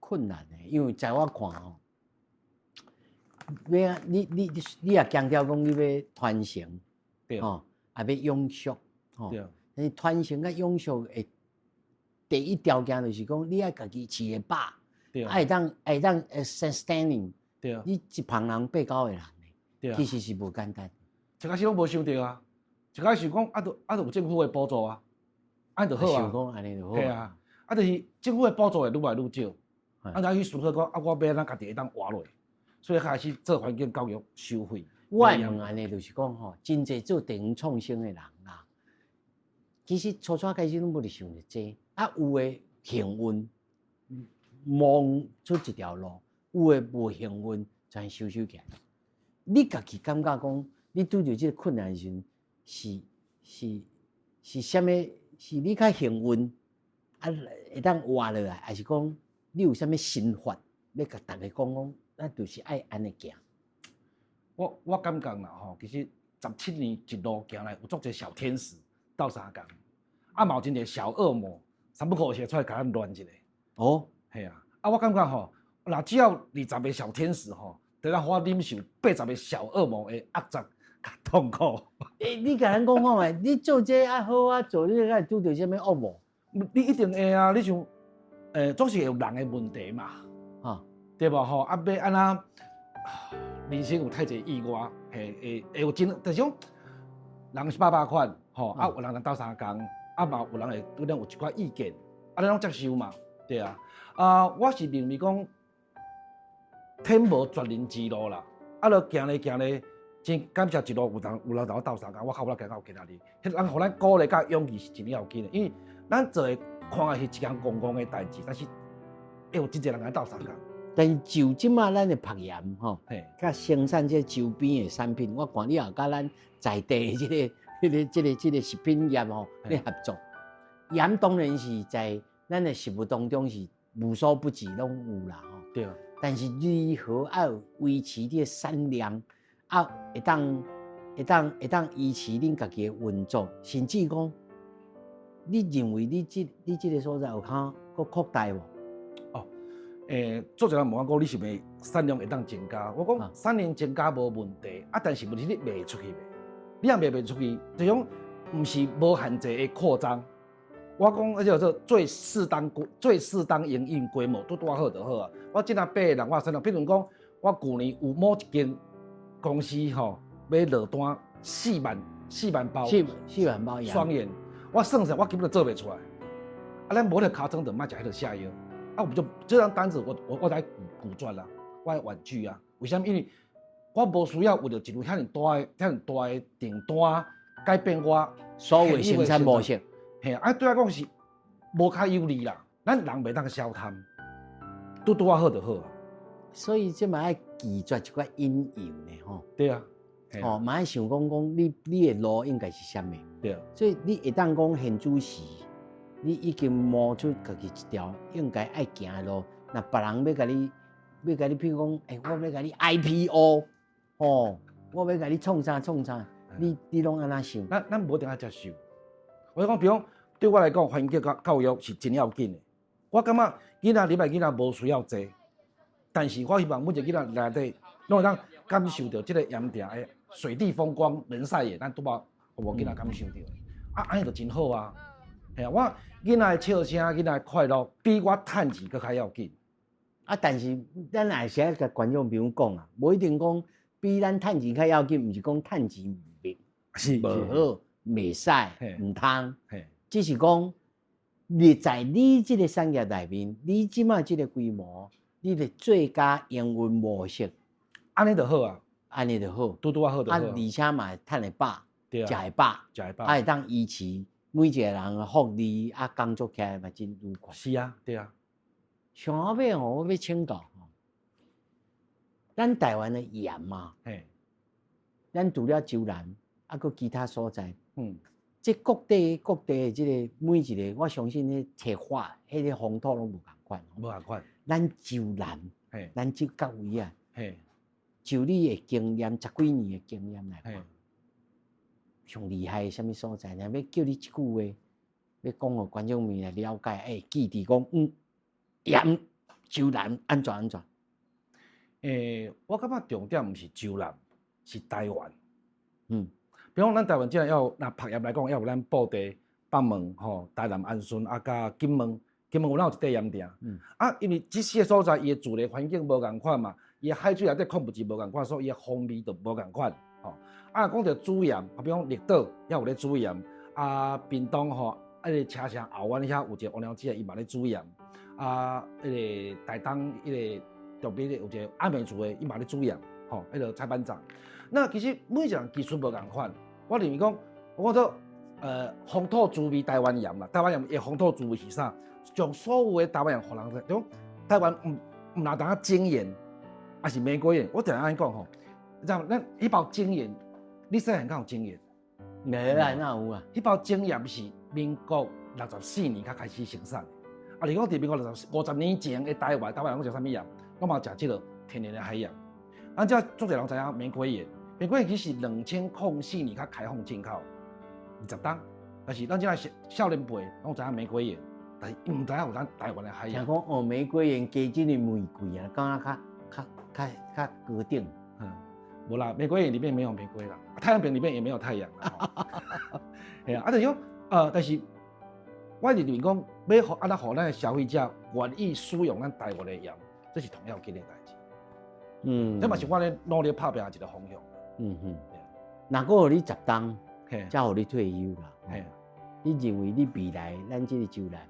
困難的，因為在我看吼，欲按你也強調講你欲傳承，吼，也欲永續，吼。但是傳承佮永續的第一條件就是講，你愛家己飼會飽，愛會當 sustaining。你一旁人八九個人呢，其實是無簡單。一開始攏無想著啊，一開始講啊，著啊，著有政府的補助啊，按就好啊。想講按呢就好。嘿啊，啊，就是政府的補助會愈來愈少，啊，就去思考講啊，我欲按怎家己會當活落，所以開始做環境教育收費。我會問按呢，就是講吼，真濟做地方創生的人啦，其實初初開始攏無咧想著這，啊，有的幸運摸出一條路，有的無幸運就按收收起來。你家己感覺講，你拄著這個困難的時陣，是啥物？是你較幸運啊，會當活落來，還是講你有啥物心法，欲共逐家講講，咱就是愛按呢行。我感覺啦吼，其實17年一路行來，有足濟小天使鬥相共，啊嘛有真濟小惡魔，三不五時出來共咱亂一下。嘿啊，啊我感覺吼，若只要20個小天使吼，就當予我忍受80個小惡魔的壓榨佮痛苦。欸，你共咱講看覓，你做這啊好啊做，你敢會拄著啥物惡魔？你一定會啊！你像，總是會有人的問題嘛，對無吼？啊，欲按怎？人生有太濟意外，嘿，會有真，就是講人是百百款，吼，啊，有人來鬥相共，啊嘛有人會對咱有一寡意見，啊，咱攏接受嘛，對啊。啊，我是認為講，天無絕人之路啦，啊，就行咧行咧，真感謝一路有人同我鬥相共，我較有力行到今仔日。彼人予咱鼓勵佮勇氣是真要緊的，因為咱做的看的是一件戇戇的代誌，但是會有真濟人共咱鬥相共。但是就這馬咱的曝鹽吼，佮生產這周邊的產品，我看你也佮咱在地的這個食品業吼咧合作。鹽當然是在咱的食物當中是無所不至攏有啦吼。但是如何愛維持這個產量，啊，會當維持恁家己的運作，甚至講，你認為你這個所在有較閣擴大無？做者人問我講，你是毋產量會當增加？我講產量增加無問題，啊，但是問題你賣出去袂？你若賣袂出去，就講毋是無限制的擴張。我講，彼叫做最適當營運規模，拄拄仔好就好啊。我這若八個人，我產量，比如講，我舊年有某一間公司吼，欲落單4萬包，四萬包雙鹽，我算算，我根本就做袂出來。啊，咱無咧尻川就莫食彼個瀉藥。啊，我就這張單子我來拒絕啦，我愛婉拒啊。為啥物？因為我無需要為著一份遐爾大的、遐爾大的訂單改變我所有生產模式。嘿啊，對我講是無較有利啦。咱人袂當小貪，拄拄仔好就好啊。所以這嘛愛拒絕一寡引誘呢，吼。對啊。哦，嘛愛想講講你的路應該是啥物？對啊。所以你會當講現此時，你已經摸出家己一條應該愛行的路。若別人欲共你，譬如講，欸，我欲共你 IPO，吼，我欲共你創啥創啥，你攏按怎想？咱無一定愛接受。我講，比如講，對我來講，環境教育是真要緊的。我感覺囡仔入來囡仔無需要這，但是我希望每一個囡仔內底攏會當感受著這個鹽埕的水地風光人曬鹽，咱拄仔予囡仔感受著。啊，按呢就真好啊。嘿啊，我囡仔的笑聲，囡仔的快樂，比我趁錢閣較要緊。啊，但是咱也是愛共觀眾朋友講啊，無一定講比咱趁錢較要緊，毋是講趁錢袂無好、袂使、毋通，只是講你在你這個產業內面，你這馬這個規模，你的最佳營運模式，按呢就好啊，按呢就好，拄拄仔好就好。啊，而且嘛會趁會飽，食會飽，食會飽，啊會當維持每一個人的福利，啊工作起來嘛真愉快。是啊，對啊。上後尾吼，我欲請教吼，咱台灣的鹽嘛，咱除了洲南，啊，閣其他所在，這各地各地的這個每一個，我相信彼提法，彼個風土攏無仝款。無仝款。咱洲南，咱這角位啊，就你的經驗，十幾年的經驗來看，上厲害的啥物所在？若欲叫你一句話，欲講予觀眾們來了解，欸，記佇講，鹽洲南按怎按怎？欸，我感覺重點毋是洲南，是台灣。比如講，咱台灣這要若曝鹽來講，要有咱布袋、北門、吼、台南安順啊，佮金門，金門有哪有一塊鹽埕？啊，因為這四個所在，伊的自然環境無仝款嘛，伊的海水內底礦物質無仝款，所以伊的風味就無仝款。吼，啊，講著煮鹽，啊，比如講綠島也有咧煮鹽，啊，屏東吼，啊，彼個車城後灣遐有一個王寮子，伊嘛咧煮鹽。啊，彼個台東彼個特別有一個阿美族的，伊嘛咧煮鹽，吼，彼個蔡班長。那其實每一個人技術無仝款，我認為講，我講做，風土滋味台灣鹽啦，台灣鹽的風土滋味是啥？將所有的台灣鹽予人知，就講台灣毋毋若當精鹽，抑是玫瑰鹽，我定定按呢講吼，你知影咱彼包精鹽，你細漢敢有精鹽？沒啦，哪有啊？彼包精鹽是民國64年才開始生產的。啊，你講佇民國50年前的台灣，台灣人攏食啥物鹽？攏嘛食這個天然的海鹽。咱這足濟人知影玫瑰鹽，玫瑰鹽其實是2004年才開放進口，20冬。但是咱這少年輩攏知影玫瑰鹽，但是毋知影有咱台灣的海鹽。聽講哦，玫瑰鹽加這個玫瑰啊，感覺較較較較高等。嗯，無啦，玫瑰鹽裡面沒有玫瑰啦，太陽餅裡面也沒有太陽啦。嘿啊，啊，就是講，但是我認為講，欲予按怎予咱的消費者願意使用咱台灣的鹽，這是同要緊的代誌。這嘛是我咧努力拍拚的一個方向。若閣予你十冬，才予你退休啦。你認為你未來咱這個洲南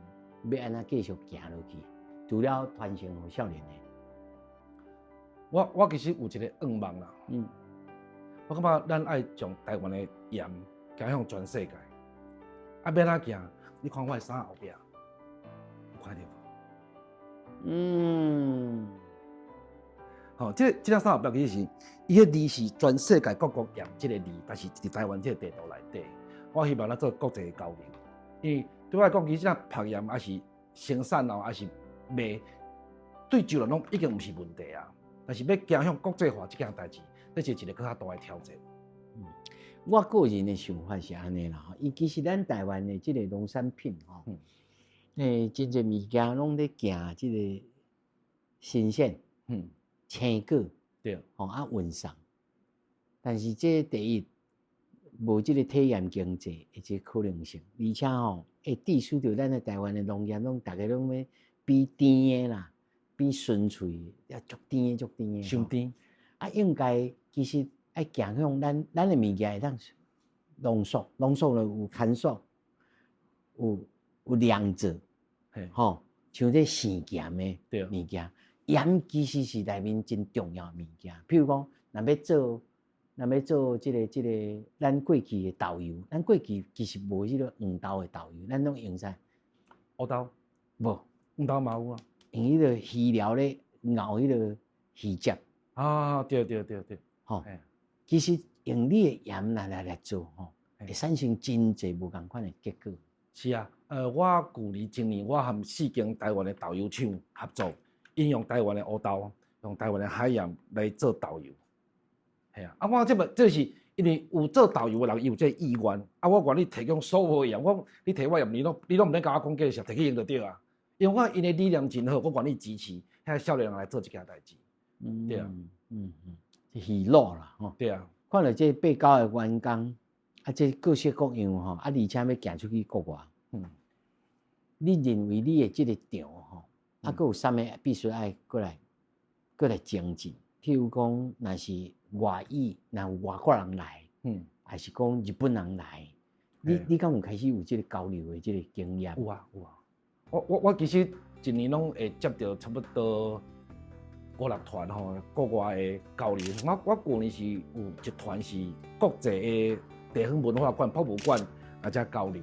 欲按怎繼續行落去？除了傳承予少年的，我其實有一個願望啦。我感覺咱愛將台灣的鹽行向全世界。啊，欲按怎行？你看我的衫後壁，有看著無？吼，這件衫後壁其實是伊彼字是全世界各國鹽這個字，但是佇台灣這個地圖內底，我希望咱做國際的交流。因為對我來講，其實這曝鹽抑是生產哦，抑是賣，對洲南攏已經毋是問題啊。但是欲行向國際化這件代誌，這是一個閣較大的挑戰。我個人的想法是按呢啦，吼，伊其實咱台灣的這個農產品吼，真濟物件攏咧行這個新鮮，青果，吼啊運送，但是這第一無這個體驗經濟的這個可能性，而且吼會致使著咱的台灣的農業攏逐家攏欲比甜的啦，比純粹的，啊足甜的足甜的，傷甜。啊，應該其實愛行向咱的物件會當濃縮，濃縮了有乾縮，有釀造，吼，像這生鹹的物件，鹽其實是內面真重要的物件。譬如講，若欲做這個咱過去的豆油，咱過去其實無彼個黃豆的豆油，咱攏用啥？烏豆？無，黃豆嘛有啊。用彼個魚料咧熬彼個魚汁。啊，對對對對。吼，其實用你的鹽來做吼，會產生真濟無仝款的結果。是啊，我舊年前年我和四間台灣的豆油廠合作，𪜶用台灣的烏豆，用台灣的海鹽來做豆油。嘿啊，啊，我這個這是因為有做豆油的人，伊有這個意願，啊，我願意提供所有的鹽，我講你提我鹽，你攏毋免共我講價錢，提去用就對啊。因為我𪜶的理念真好，我願意支持遐少年人來做這件代誌。對啊。娛樂啦，吼。對啊。看著這八九个員工，啊，這各式各樣吼，啊，而且欲行出去國外，你認為你的這个長吼，啊，閣有啥物必須愛閣來精進？譬如講，若是外語，若有外國人來，還是講日本人來，你敢有開始有這个交流的這个經驗？有啊有啊，我其實一年攏會接著差不多五六團吼，國外的交流。我舊年是有一團是國際的地方文化館、博物館來遮交流，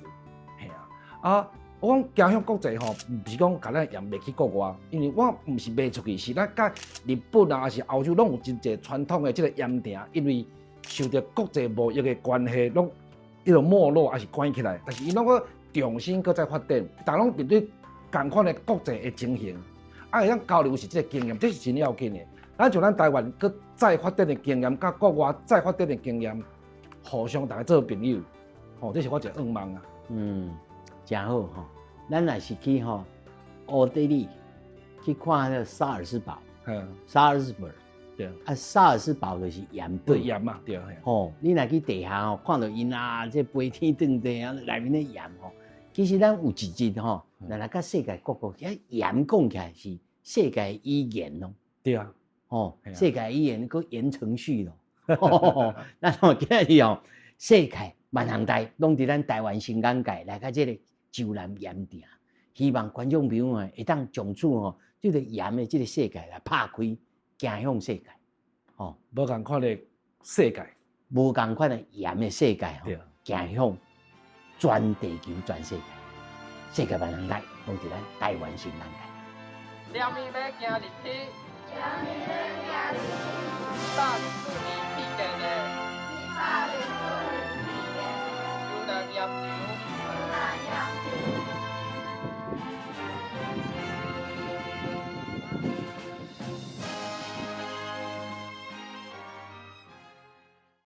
嘿啊。啊，我講行向國際吼，毋是講共咱鹽賣去國外，因為我毋是賣出去，是咱佮日本啊，抑是歐洲攏有真濟傳統的這個鹽埕，因為受著國際貿易的關係，攏一路沒落，抑是關起來，但是伊攏閣重新閣再發展，逐家攏面對仝款的國際的情形，啊，會當交流是這個經驗，這是真要緊的。咱像咱台灣閣再發展的經驗，佮國外再發展的經驗，互相逐家做朋友，吼，這是我一個願望啊。嗯，誠好吼。咱若是去吼奧地利去看彼个薩爾斯堡，薩爾斯堡，啊，薩爾斯堡就是鹽堡，對鹽嘛，對。吼，你若去地下吼，看著𪜶啊，這飛天遁地啊，內面的鹽吼，其實咱有一日吼，若來佮世界各國，遐鹽講起來是世界語言咯。對啊。吼，世界語言閣言程序咯。咱吼今仔日吼，世界萬行代攏佇咱台灣新港界來佮這个洲南鹽埕，希望觀眾朋友會當從此吼，這个鹽的這个世界來拍開，行向世界，吼，無仝款的世界，無仝款的鹽的世界，吼，行向全地球、全世界，世界萬行代攏佇咱台灣新港界。連伊欲行入去，連伊欲行入去，搭四年鐵